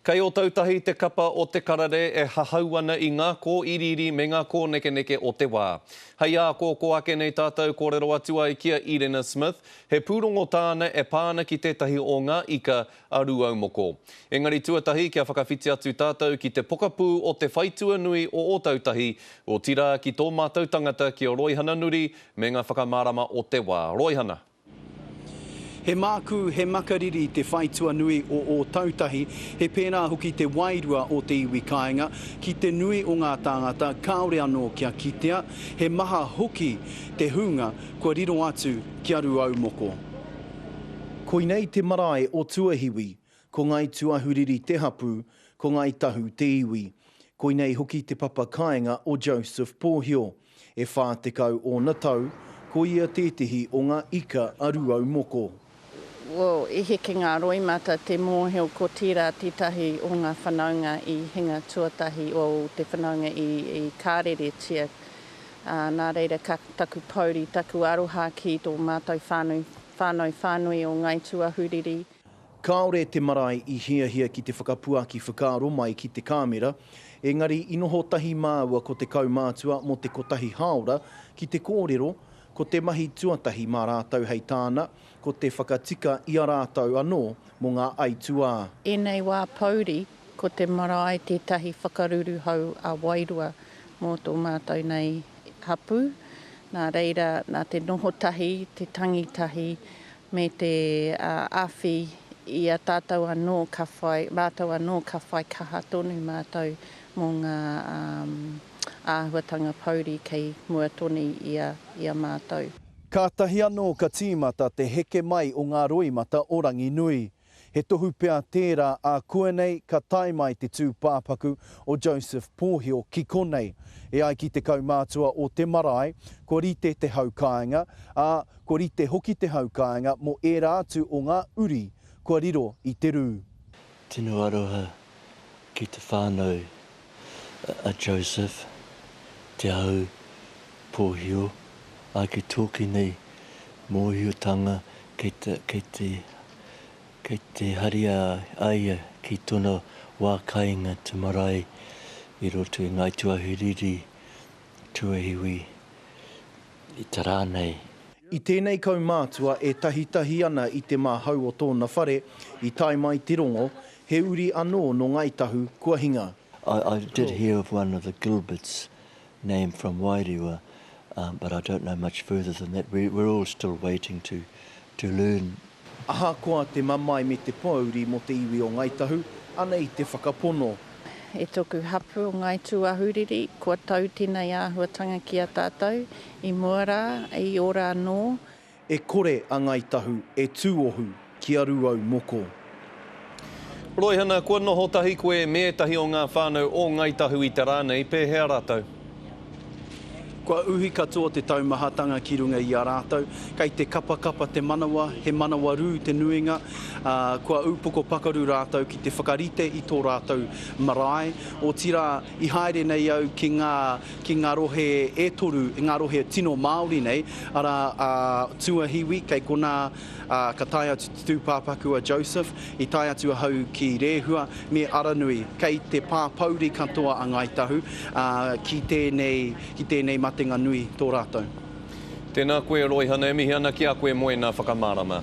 Kei Ōtautahi te kapa o Te Karere e hahau ana i ngā kōiriiri me ngā kōnekeneke o te wā. Hei ākōkō ake nei tātou kōrero atu ai ki a Irena Smith, he pūrongo tāna e pā ana ki tētahi o ngā ika a Rūaumoko. Engari tuatahi kia whakawhiti atu tātou ki te pokapū o te whaitua nui o Ōtautahi, otirā ki tō mātou tangata ki a Roihana Nuri me ngā whakamārama o te wā. Roihana. He mākū, he makariri te whaitua nui o Ōtautahi, he pērā hoki te wairua o te iwi kāinga, ki te nui o ngā tāngata kāore anō kia kitea, he maha hoki te hunga kua riro atu ki a Rūaumoko. Koinei te marae o Tuahiwi, ko Ngāi Tuahuriri te hapū, ko Ngāi Tahu te iwi. Koinei hoki te papa kāinga o Joseph Pōhio. E 40 ōna tau, ko ia tētehi o ngā ika a Rūaumoko. Well, i heke ngā roimata te mōhio ko tērā tētahi o ngā whanaunga i hinga tuatahi, o te whanaunga i kāreretia. Ā, nā reira ka taku pouri, taku aroha ki tō mātou whānau, whānau whānui o Ngāi Tūahuriri. Kāore te marae i hiahia ki te whakapuaki whakaaro mai ki te kāmera, engari i noho tahi māua ko te kaumātua mō te kotahi hāora ki te kōrero, ko te mahi tuatahi mā rātou hei tāna, ko te whakatika i a rātou anō mō ngā aituā. Ēnei wā pouri, ko te marae tētahi whakaruruhau ā-wairua mō tō mātou nei hapū, nā reira, nā te noho tahi, te tangi tahi, me te āwhi i a tātou anō ka whai, mātou anō ka whai kaha tonu mātou mō ngā āhuatanga pouri kei mua tonu i a, i a mātou. Kātahi anō ka tīmata te heke mai o ngā roimata o Ranginui. He tohu pea tērā ākuanei ka tae mai te tūpāpaku o Joseph Pōhio ki konei. E ai ki te kaumātua o te marae, kua rite te hau kāinga, ā, kua rite hoki te hau kāinga mō ērā atu o ngā uri kua riro i te rū. Tino aroha ki te whānau a Joseph, Te Au Pōhio, ā, ki tōku nei mōhiotanga kei te, kei te, kei te haria a ia ki tōna wā kāinga te marae i roto i Ngāi Tūāhuriri, Tuahiwi i te rā nei. I tēnei kaumātua e tahitahi ana i te māhau o tōna whare, i tae mai te rongo, he uri anō nō Ngāi Tahu kua hinga. I, I did hear of one of the Gilberts name from Wairewa, um, but I don't know much further than that. We, we're all still waiting to, to learn. Ahakoa te mamae me te pouri mō te iwi o Ngāi Tahu, anei te whakapono. E toku hapu o Ngāi Tūāhuriri, kua tau tēnei āhuatanga ki a tātou, i mua rā, i ora anō. E kore a Ngāi Tahu e tūohu ki a Rūaumoko. Roihana, kua noho tahi koe me ētahi o ngā whānau o Ngāi Tahu i te rā nei, pēhea rātou? Kua uhi katoa te taumahatanga ki runga i a rātou, kei te kapakapa te manawa, he manawarū te nuinga, ā, kua ūpoko pakaru rātou ki te whakarite i tō rātou marae, otirā, i haere nei au ki ngā ki ngā rohe e toru, ngā rohe tino Māori nei, arā, a Tuahiwi, kei konā, ā, ka tae atu te tūpāpaku a Joseph, i tae atu ahau ki Rēhua me Aranui, kei te pā pouri katoa a Ngāi Tahu, ā, ki tēnei, ki tēnei matenga nui tō rātou. Tēnā koe Roihana, e mihi ana ki a koe mō ēnā whakamārama.